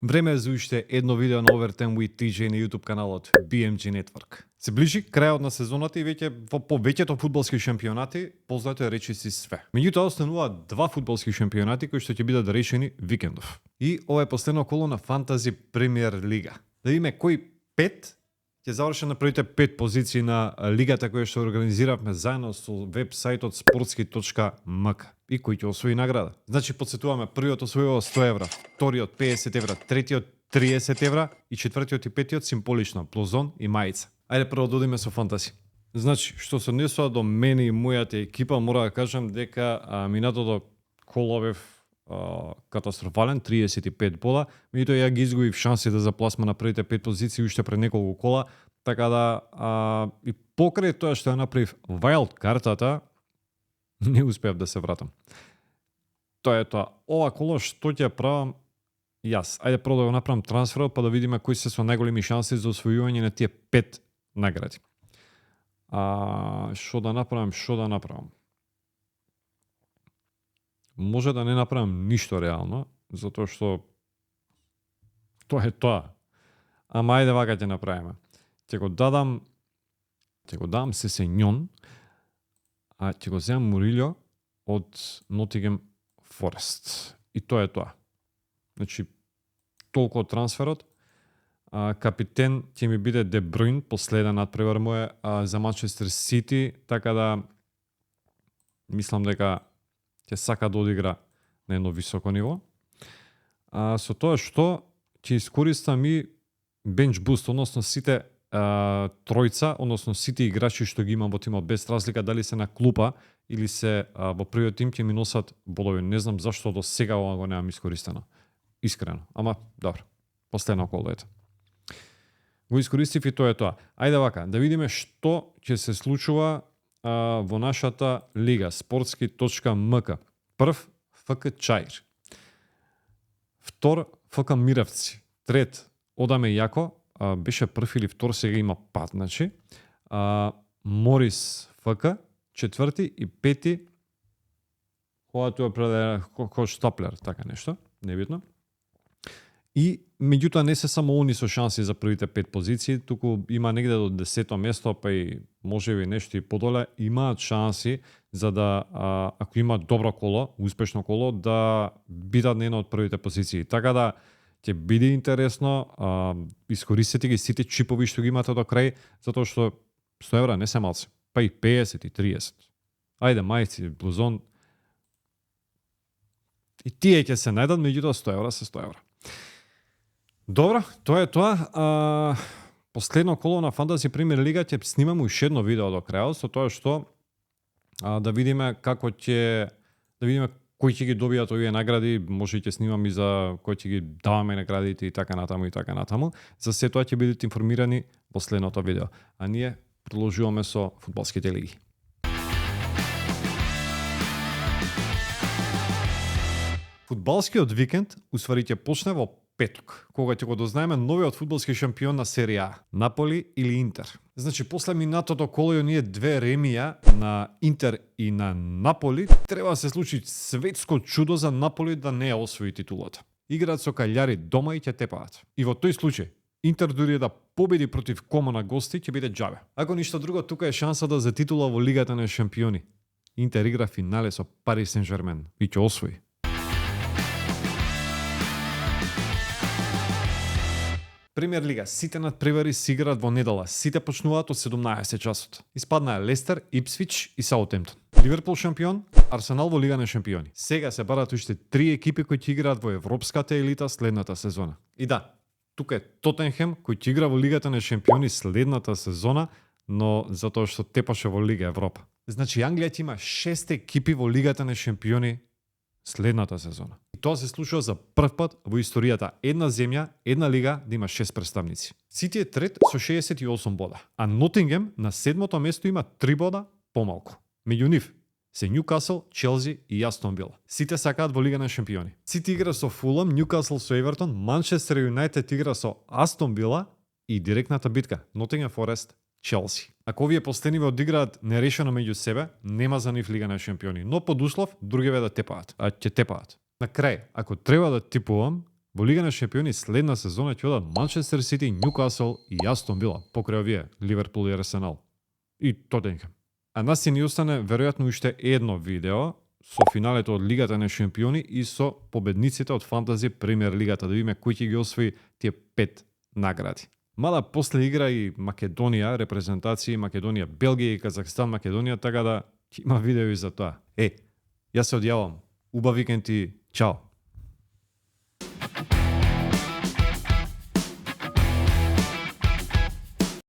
Време е за уште едно видео на Overtime with TJ на YouTube каналот BMG Network. Се ближи крајот на сезоната и веќе во повеќето фудбалски шампионати познато е речиси све. Меѓутоа остануваат два фудбалски шампионати кои што ќе бидат решени викендов. И ова е последно коло на Фантази Премиер Лига. Да видиме кои пет ќе завршат на првите 5 позиции на лигата која што организиравме заедно со веб-сајтот sportski.mk и кој ќе освои награда. Значи потсетуваме, првиот освојува 100 евра, вториот 50 евра, третиот 30 евра и четвртиот и петиот символично блузон и мајца. Ајде прво да одиме со фантази. Значи, што се однесува до мене и мојата екипа, мора да кажам дека минатото коло бев катастрофален, 35 бола, меѓутоа ја ги изгубив шансите за пласма на првите 5 позиции уште пред неколку кола, така да и покрај тоа што ја направив wild картата, не успеав да се вратам. Тоа е тоа. Ова коло што ќе правам јас? Ајде прво да го направам трансферот, па да видиме кои се со најголеми шанси за освојување на тие 5 награди. Што да направам? Може да не направам ништо реално, затоа што тоа е тоа. Ама ајде вака ќе направиме. Ќе го дадам Сесењон, а ќе го земам Мурилјо од Nottingham Forest. И тоа е тоа. Значи, толку од трансферот. Капитен ќе ми биде Де Брuyн, последен надпревар мој за Манчестер Сити, така да мислам дека ќе сака да одигра на едно високо ниво. Со тоа што ќе искористам и бенч буст, односно сите тројца, односно сите играчи што ги имам во тимот, без разлика дали се на клупа или се во првиот тим ќе ми носат болови. Не знам зашто до сега ова го немам искористено. Искрено. Ама, добро. Последно коло ете. Го искористив и тоа е тоа. Ајде вака, да видиме што ќе се случува во нашата лига, sportski.mk. Прв, ФК Чаир. Втор, ФК Миравци. Трет, Одаме Јако. Беше прв или втор, сега има пат, значи. Морис ФК. Четврти и пети, кога тоа преде Штаплер, така нешто, небитно. И меѓутоа не се само они со шанси за првите 5 позиции, туку има негде до 10-то место, па и можеби нешто и подоле, имаат шанси за да, ако има добро коло, успешно коло, да бидат на една од првите позиции. Така да ќе биде интересно, искористете ги сите чипови што ги имате до крај, затоа што 100 евра не се малци, па и 50 и 30. Ајде, мајци, блузон. И тие ќе се најдат, меѓутоа 100 евра се 100 евра. Добро, тоа е тоа. Последно коло на Фантази Премиер Лига ќе снимам уште едно видео до крајот, со тоа што да видиме како ќе кои ќе ги добијат овие награди, може ќе снимам и за кои ќе ги даваме наградите и така натаму. За се тоа ќе бидете информирани во следното видео. А ние продолжуваме со фудбалските лиги. Фудбалскиот викенд усвари ќе почне во петок, кога ќе го дознаеме новиот фудбалски шампион на Серија А, Наполи или Интер. Значи, после минатото коло и оние две ремија на Интер и на Наполи, треба да се случи светско чудо за Наполи да не ја освои титулата. Играат со калјари дома и ќе тепаат. И во тој случај, Интер дури да победи против Комо на гости ќе биде џабе. Ако ништо друго, тука е шансата за титула во Лигата на шампиони. Интер игра финале со Пари Сен-Жермен и ќе освои. Премиер Лига, сите надпревари се играат во недела, сите почнуваат од 17 часот. Испаднаа Лестер, Ипсвич и Саутемптон. Ливерпул шампион, Арсенал во Лига на шампиони. Сега се барат уште 3 екипи кои ќе играат во европската елита следната сезона. И да, тука е Тотенхем кој ќе игра во Лигата на шампиони следната сезона, но затоа што тепаше во Лига Европа. Значи Англија ќе има 6 екипи во Лигата на шампиони следната сезона. И тоа се случува за прв пат во историјата една земја, една лига да има 6 представници. Сити е трет со 68 бода, а Нотингем на 7-то место има 3 бода помалку. Меѓу нив се Нјукасл, Челси и Астон Вила. Сите сакаат во Лига на шампиони. Сити игра со Фулам, Нјукасл со Евертон, Манчестер Юнајтед игра со Астон Вила и директната битка Nottingham Forest Челси. Ако овие последниве одиграат нерешено меѓу себе, нема за нив Лига на шампиони, но под услов другиве да тепаат, ќе тепаат. На крај, ако треба да типувам, Во Лига на шампиони следна сезона ќе одат Манчестер Сити, Нјукасл и Астон Вила, покрај овие Ливерпул и Арсенал. И Тотенхем. А нас си ни остане веројатно уште едно видео со финалето од Лигата на шампиони и со победниците од фантази премиер лигата, да видиме кој ќе ги освои тие 5 награди. Мада после игра и Македонија, репрезентации Македонија, Белгија и Казахстан, Македонија, така да има видео и за тоа. Јас се одјавам. Убав викенд и чао!